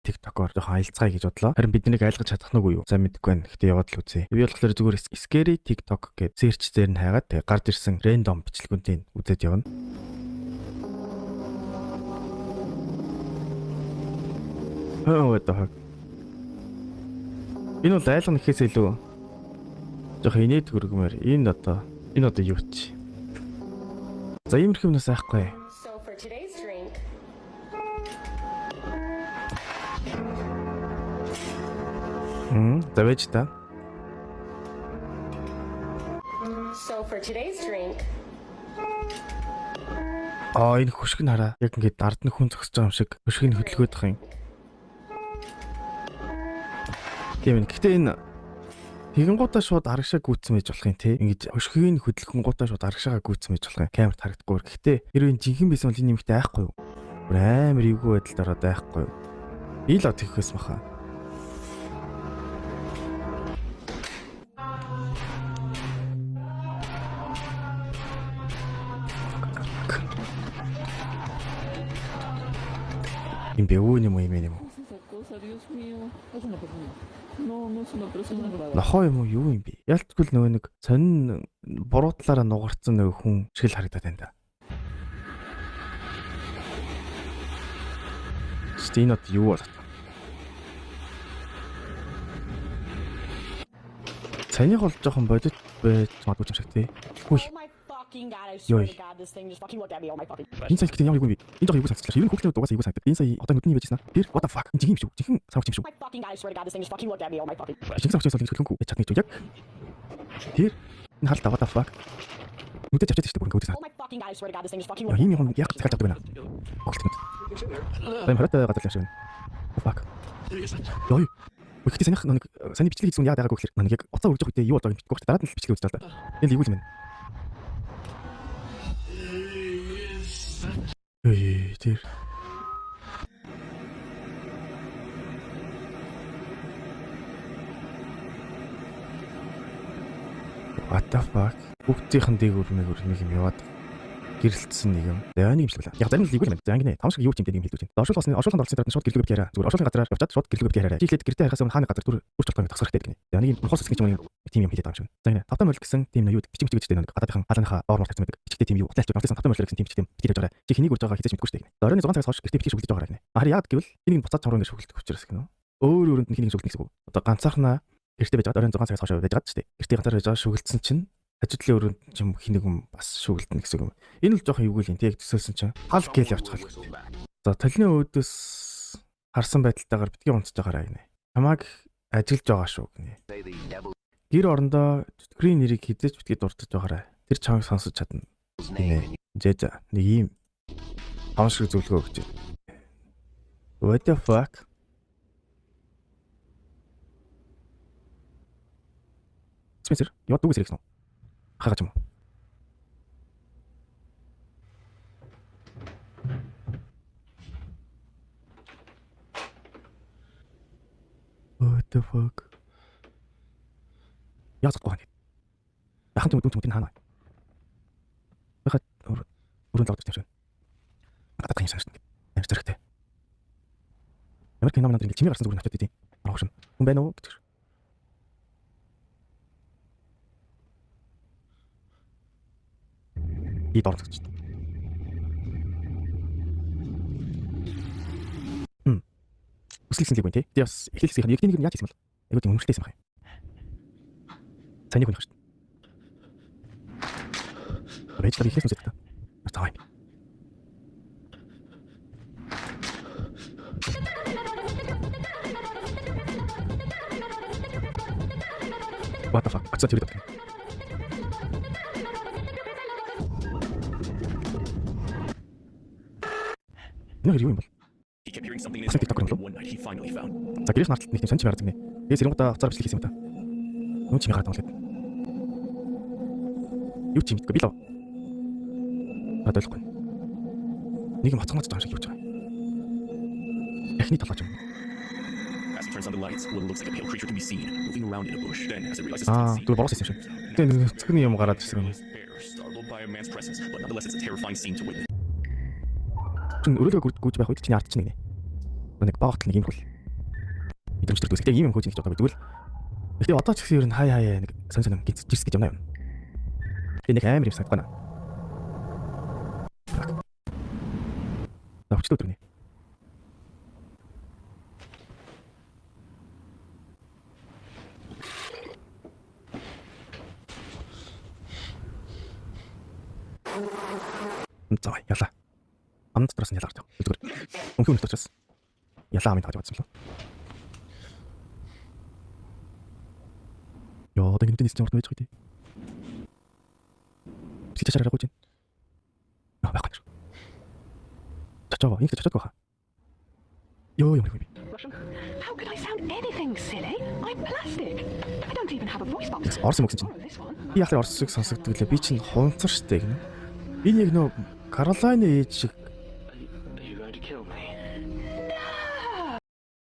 TikTok-оор жоохон аялцгаая гэж бодлоо. Харин бид нэг айлгаж чадах нь үгүй юу? Сайн мэдэхгүй байна. Гэхдээ яваад л үзье. Би болохоор зүгээр scary TikTok гэж search дээр нь хайгаад тэгээ гарч ирсэн random бичлэгүүдийг үзээд явна. Oh, what the fuck? Энэ бол айлгах гэхээс илүү жоох инээд хөргмээр. Энэ одоо юу ч. За, иймэрхүү юмнаас айхгүй. So for today's drink, За, байж та. so for today's drink, Аа, энэ хөшиг нь хараа. Яг ингээд ард нь хүн зогсож байгаа юм шиг хөшиг нь хөдөлгөөд байгаа юм. Тийм ээ. Гэхдээ энэ тэгэнгуутаа шууд арагшаа гүйцсэн байж болох юм те. Ингэж хөшгийг хөдөлгөнгуутаа шууд арагшаага гүйцсэн байж болох юм. Камерт харагдахгүй. Гэхдээ хэрвээ энэ жинхэнэ байсан бол энэ нэмэгтэй айхгүй юу? Бүр амар эвгүй байдалд ороод айхгүй юу? Би л од тэгхээс маха. Юм бэ өө юм уу юм юм уу? Es esa cosa, Dios mío? Es una persona. No, no es una persona. Нохоо юм уу, юу юм бэ? Ялтгүй л нөгөө нэг сонин буруу талаараа нугарцсан нөгөө хүн шиг л харагдаад байна да. Штэ, энэ одоо юу болоод. Санийх бол жоохон бодит байж магадгүй юм шиг тий. Үгүй. oh my fucking God, I swear Йой. to God, this thing just fucking looked at me. Oh my fucking. Энэ сая гэхдээ ямар юу юм бэ? Энэ жоохон эвгүй санагдлаа. Ер нь хүүхдийн угаасаа эвгүй санагдав. Энэ сая одоо нүдний байжсэн. Тэр what the fuck? Энэ жинхэнэ юм шүү. Жинхэнэ савч юм шүү. Oh my fucking God, I swear to God, this thing just fucking looked at me. Oh my fucking. Жинхэнэ савч байсан бол ингэж хөдөлгөнгүй чадна гэж яг. Тэр энэ харалта, what the fuck? Нүдэж авчаад шүү дээ бүр ингэ үүдээс. Oh my fucking God, I swear to God, this thing just fucking Яа, looked. ийм юм яг захиалж авдаг байна. Хөглөлтөнд. За, юм хориотой газар юм шиг байна. Oh, fuck. Йой. Гэхдээ санийх нэг саний бичлэг хийсэн яагаад байгаагүй гэхээр нэг яг уцаа үржих үедээ юу болж байгааг мэдэхгүй шүү дээ. Дараад нь л бичлэг үзэж байгаа л да. Энэ л эвгүй юм байна. Эй, тэр. What the fuck? Бүгдийнхэн дээгүүр мэгүр нэг юм яваад гэрэлтсэн нэг юм. За, нэг юм шиг байна. Яг зарим нь л эвгүй юм байна. За, ингэнэ. Том шиг юу ч юм дээр юм хэлдэг чинь. Оршуулгаас нь оршуулганд оролцсон дараа нь шууд гэрлүүгээ битгий яриа. Зүгээр оршуулгын газараар явчаад шууд гэрлүүгээ битгий яриарай. Чи эхлээд гэртээ харахаас өмнө хааны газар түр үрч болохгүй юм тасгах хэрэгтэй гэдэг. За, нэг юм мохор сүсгэж юм юм тийм юм хэлээд байгаа юм шиг. За, ингэнэ. Тавтай морил гэсэн тийм юу бичиг бичиг гэдэг нэг гадаадынхан хаалганыхаа доор мор тавьсан байдаг. Бичгтээ тийм юу утлайлч орсон тавтай морил гэсэн тийм бичиг тийм битгий тавьж байгаарай. Чи хэнийг үрж байгаа хизээч мэдэхгүй шүү дээ. За, оройн 6 цагаас хойш гэртээ битгий шүглэж байгаарай гинэ. Харин яад гэвэл энийг буцаад чамруу ингэ шүглдэг учраас гинэ. Өөр өөрөнд нь хэнийг шүглэнэ гэсэн үг. Одоо ганцаархнаа гэртээ байж байгаа оройн 6 цагаас хойш байж байгаа шүү дээ. Гэртээ ганцаар байж байгаа шүглдсэн чинь хажуудлын өрөөнд чим хин нэгэн бас шүглдэнэ гэсэн үг юм. Энэ л жоохон эвгүй л юм тий, яг төсөөлсөн чинь хал гээл явчихлаа. За, толны өөдөөс харсан байдалтайгаар битгий унтж байгаарай гинэ. Чамааг ажиллаж байгаа шүү гинэ. Гэр орондоо чөтгөрийн нэрийг хизээч битгий дурдж байгаарай. Тэр чамайг сонсож чадна гинэ. Зэ за, нэг ийм том шиг зөвлөгөө өгч байна. What the fuck? Спенсер, яа дүүгээс хэрэгсэн үү? Хагаач юм уу? What the fuck? Яа захгүй байна. Яхан ч юм дүн ч юм хаана. Яхад өрөөнд лавд юм шиг. Гадаад юм санагдсан. Амар зэрэгтэй. Ямар кино манад ингэ чимээ гарсан зүгээр очиод идэв. Арах шин. Хүн байна уу гэж. Би доор зогсож байна. Хм. Үсгэлсэн л юм тий. Би бас эхлэл хэсгийнх нь яг тийм нэг нь яаж хийсэн бол? Айгуу тийм өмчлөлтэйсэн байх юм. Саний хүн шүү дээ. Байж л ихээс нүсэт та. Цаа юм. What the fuck? Ацаа тэр гэдэг. Энэ хэр юу юм бол? He kept hearing something in his Бас TikTok background, юм and one night he finally found. За, гэрийнх нарталт нэг тийм сонь чимээ гардаг нэ. Тэгээ сэрэнгуудаа уцаар бичлэг хийсэн юм та. Нүн чимээ гардаг юм л. Юу ч юм мэдгүй би л. Над ойлгохгүй. Нэг юм хоцгоноц байгаа юм шиг юу ч байгаа. Эхний толгойч юм. As he turns on the lights, what looks like a pale creature can be seen moving around in a bush. Then, as he realizes Аа, it's зүгээр борос хийсэн юм шиг. Тэгээ нүцгний юм гараад ирсэн юм. Bear, startled by a man's presence, but nonetheless it's a terrifying scene to witness. Чин өрөөлгөө гүйж байх үед чиний ард чинь нэг нэ. Нэг багтал нэг юм хөл. Мэдрэмж төрдөг. Гэтэ ийм юм хөөж ингэж бодоогүй. Тэгвэл гэтэ одоо ч гэсэн ер нь хай хай нэг сонь сонь гиз жирс гэж юмнаа юм. Тэгээ нэг амар юм санагдахгүй наа. За, хүчтэй өдөр нэ. За, ялаа. Ам дотроос нь ялаа гарч байгаа. Зүгээр. Өмхөн өмнөх учраас ялаа амын тааж яваадсан лөө. Йоо, одоо гинтэн нисэж урт байж байгаа тий. Бисгий чачаар аргагүй чинь. Аа, байхгүй. Чачаа, ингэ чачаад байгаа. Йоо, ямар юм бэ? How could I sound anything silly? I'm plastic. I don't even have a voice box. Орос юм гэсэн чинь. Borrow this one. Би яг л орос шиг сонсогддог лээ. Би чинь хунцар штэ гинэ. Энэ яг нөө Каролайны ээж шиг